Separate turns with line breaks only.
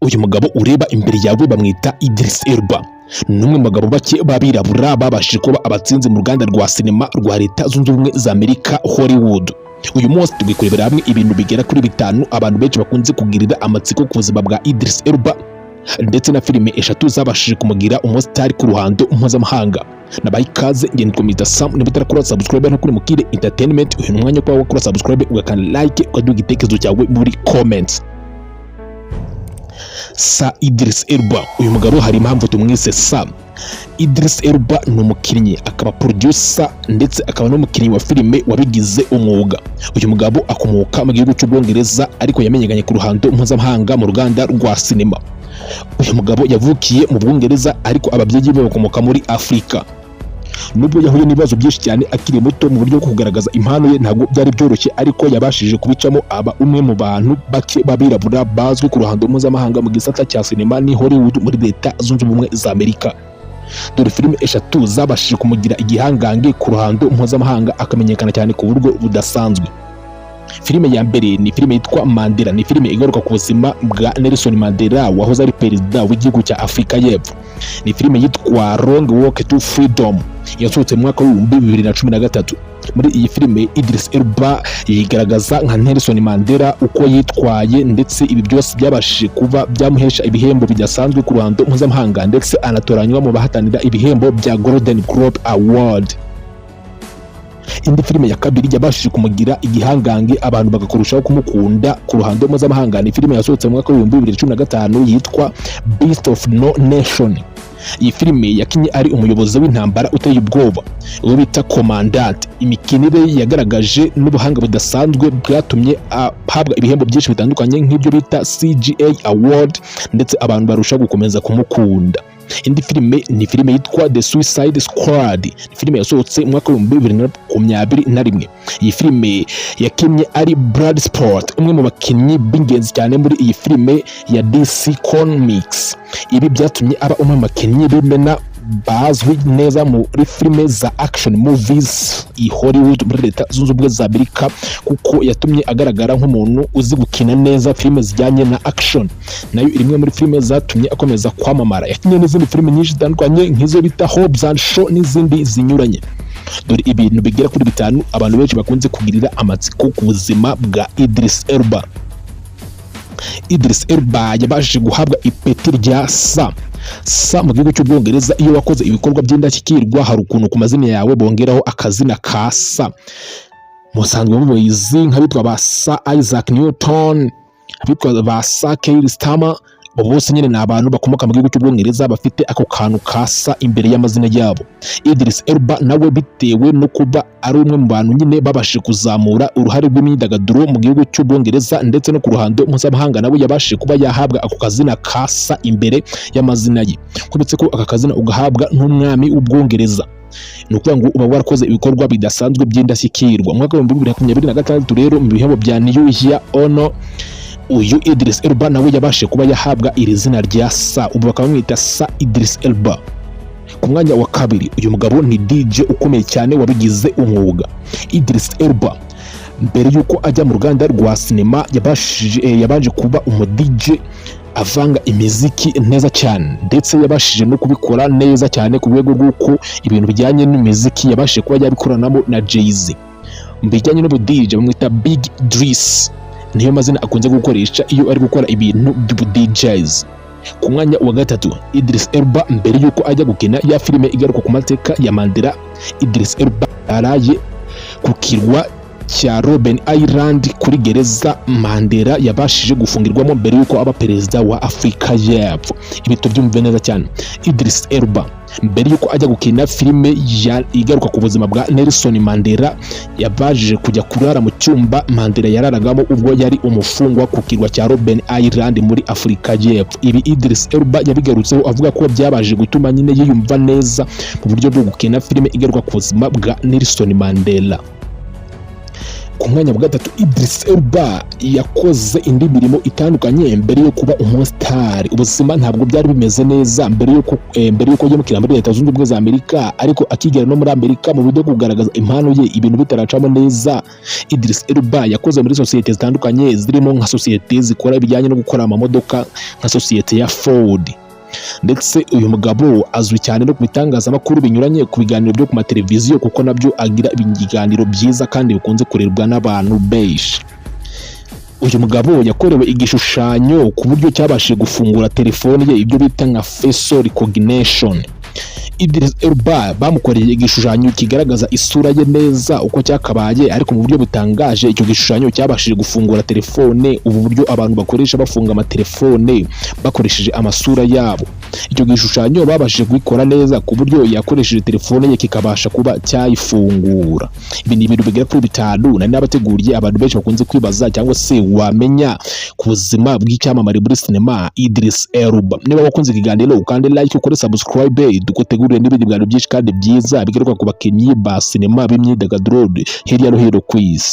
Uyu mugabo ureba imbere yawe bamwita Idris Elba. Ni umwe mu bagabo bake b'abirabura babashije kuba abatsinzi mu ruganda rwa sinema rwa Leta Zunze Ubumwe za Amerika, Hollywood. Uyu munsi tugiye kurebera hamwe ibintu bigera kuri bitanu abantu benshi bakunze kugirira amatsiko ku buzima bwa Idris Elba, ndetse na filime eshatu zabashije kumugira umusitari ku ruhando mpuzamahanga. Nabaha ikaze, njye nitwa Mr Sam. Niba utarakora subscribe no kuri Mukire Entertainment, uyu ni umwanya wo kuba wakora subscribe, ugakanda like, ukaduha igitekerezo cyawe muri comments. Sir Idris Elba, uyu mugabo hari impamvu tumwise Sir. Idris Elba ni umukinnyi, akaba producer, ndetse akaba n'umukinnyi wa filime wabigize umwuga. Uyu mugabo akomoka mu gihugu cy'Ubwongereza, ariko yamenyekanye ku ruhando mpuzamahanga mu ruganda rwa sinema. Uyu mugabo yavukiye mu Bwongereza, ariko ababyeyi be bakomoka muri Afurika. Nubwo yahuye n'ibibazo byinshi cyane akiri muto mu buryo bwo kugaragaza impano ye, ntabwo byari byoroshye, ariko yabashije kubicamo, aba umwe mu bantu bake b'abirabura bazwi ku ruhando mpuzamahanga mu gisata cya sinema ni Hollywood muri Leta Zunze Ubumwe za Amerika. Dore filime eshatu zabashije kumugira igihangange ku ruhando mpuzamahanga, akamenyekana cyane ku buryo budasanzwe. Filime ya mbere ni filime yitwa Mandela. Ni filime igaruka ku buzima bwa Nelson Mandela wahoze ari perezida w'igihugu cya Afurika y'Epfo. Ni filime yitwa Long Walk to Freedom, yasohotse mu mwaka w'2013. Muri iyi filime Idris Elba yigaragaza nka Nelson Mandela, uko yitwaye, ndetse ibi byose byabashije kuba byamuhesha ibihembo bidasanzwe ku ruhando mpuzamahanga, ndetse anatoranywa mu bahatanira ibihembo bya Golden Globe Award. Indi filime ya kabiri yabashije kumugira igihangange, abantu bagakurushaho kumukunda ku ruhando mpuzamahanga, ni filime yasohotse mu mwaka w'2015 yitwa Beast of No Nation. Iyi filime yakinye ari umuyobozi w'intambara uteye ubwoba, uwo bita Commandant. Imikinire yagaragaje n'ubuhanga budasanzwe bwatumye ahabwa ibihembo byinshi bitandukanye nk'ibyo bita SAG Award, ndetse abantu barushaho gukomeza kumukunda. Indi filime ni filime yitwa The Suicide Squad. Ni filime yasohotse mu mwaka w'2021. Iyi filime yakinnye ari Bloodsport, umwe mu bakinnyi b'ingenzi cyane muri iyi filime ya DC Comics. Ibi byatumye aba umwe mu bakinnyi b'imena bazwi neza muri filime za action movies i Hollywood muri Leta Zunze Ubumwe za Amerika, kuko yatumye agaragara nk'umuntu uzi gukina neza filime zijyanye na action. Nayo iri imwe muri filime zatumye akomeza kwamamara. Yakinnye n'izindi filime nyinshi zitandukanye nk'izo bita Hobbs and Shaw n'izindi zinyuranye. Dore ibintu bigera kuri bitanu abantu benshi bakunze kugirira amatsiko ku buzima bwa Idris Elba. Idris Elba yabashije guhabwa ipeti rya Sir. Sir mu gihugu cy'Ubwongereza, iyo wakoze ibikorwa by'indashyikirwa, hari ukuntu ku mazina yawe bongeraho akazina ka Sir. Musanzwe mubizi nk'abitwa ba Sir Isaac Newton, abitwa ba Sir Keir Starmer, abo bose nyine ni abantu bakomoka mu gihugu cy'Ubwongereza bafite ako kantu ka Sir imbere y'amazina yabo. Idris Elba nawe, bitewe no kuba ari umwe mu bantu nyine babashije kuzamura uruhare rw'imyidagaduro mu gihugu cy'Ubwongereza ndetse no ku ruhando mpuzamahanga, nawe yabashije kuba yahabwa ako kazina ka Sir imbere y'amazina ye. Kubetse ko aka kazina ugahabwa n'umwami w'Ubwongereza, ni ukuvuga ngo uba warakoze ibikorwa bidasanzwe by'indashyikirwa. Mu mwaka w'2026 rero, mu bihembo bya New Year Honor, uyu Idris Elba nawe yabashije kuba yahabwa iri zina rya Sir, ubu bakaba bamwita Sir Idris Elba. Ku mwanya wa kabiri, uyu mugabo ni DJ ukomeye cyane wabigize umwuga. Idris Elba mbere y'uko ajya mu ruganda rwa sinema yabanje kuba umu DJ avanga imiziki neza cyane, ndetse yabashije no kubikora neza cyane ku rwego rw'uko ibintu bijyanye n'imiziki yabashije kuba yabikoranamo na Jay-Z. Mu bijyanye n'ubu DJ bamwita Big Driis, niyo mazina akunze gukoresha iyo ari gukora ibintu by'ubu DJs. Ku mwanya wa gatatu, Idris Elba mbere y'uko ajya gukina ya filime igaruka ku mateka ya Mandela, Idris Elba yaraye ku kirwa cya Robben Island, kuri gereza Mandela yabashije gufungirwamo mbere y'uko aba perezida wa Afurika y'Epfo. Ibi tubyumve neza cyane. Idris Elba mbere y'uko ajya gukina filime ya igaruka ku buzima bwa Nelson Mandela, yabashije kujya kurara mu cyumba Mandela yararagamo ubwo yari umufungwa ku kirwa cya Robben Island muri Afurika y'Epfo. Ibi Idris Elba yabigarutseho avuga ko byabashije gutuma nyine yiyumva neza mu buryo bwo gukina filime igaruka ku buzima bwa Nelson Mandela. Ku mwanya wa gatatu, Idris Elba yakoze indi mirimo itandukanye mbere yo kuba umusitari. Ubuzima ntabwo byari bimeze neza mbere yuko yimukira muri Leta Zunze Ubumwe za Amerika, ariko akigera no muri Amerika mu buryo bwo kugaragaza impano ye, ibintu bitaracamo neza. Idris Elba yakoze muri sosiyete zitandukanye, zirimo nka sosiyete zikora ibijyanye no gukora amamodoka, nka sosiyete ya Ford. Ndetse uyu mugabo azwi cyane no ku bitangazamakuru binyuranye, ku biganiro byo ku mateleviziyo, kuko nabyo agira ibiganiro byiza kandi bikunze kurebwa n'abantu benshi. Uyu mugabo yakorewe igishushanyo ku buryo cyabashije gufungura telefone ye, ibyo bita nka facial recognition. Idris Elba bamukoreye igishushanyo kigaragaza isura ye neza uko cyakabaye, ariko mu buryo butangaje icyo gishushanyo cyabashije gufungura telefone. Ubu buryo abantu bakoresha bafunga amatelefone bakoresheje amasura yabo, icyo gishushanyo babashije kubikora neza ku buryo yakoresheje telefone ye kikabasha kuba cyayifungura. Ibi ni ibintu bigera kuri bitanu nari nabateguriye, abantu benshi bakunze kwibaza cyangwa se wamenya ku buzima bw'icyamamare muri sinema Idris Elba. Niba wakunze ikiganiro, ukande like, ukore subscribe, dugutegurire n'ibindi biganiro byinshi kandi byiza bigaruka ku bakinnyi ba sinema b'imyidagaduro hirya no hino ku isi.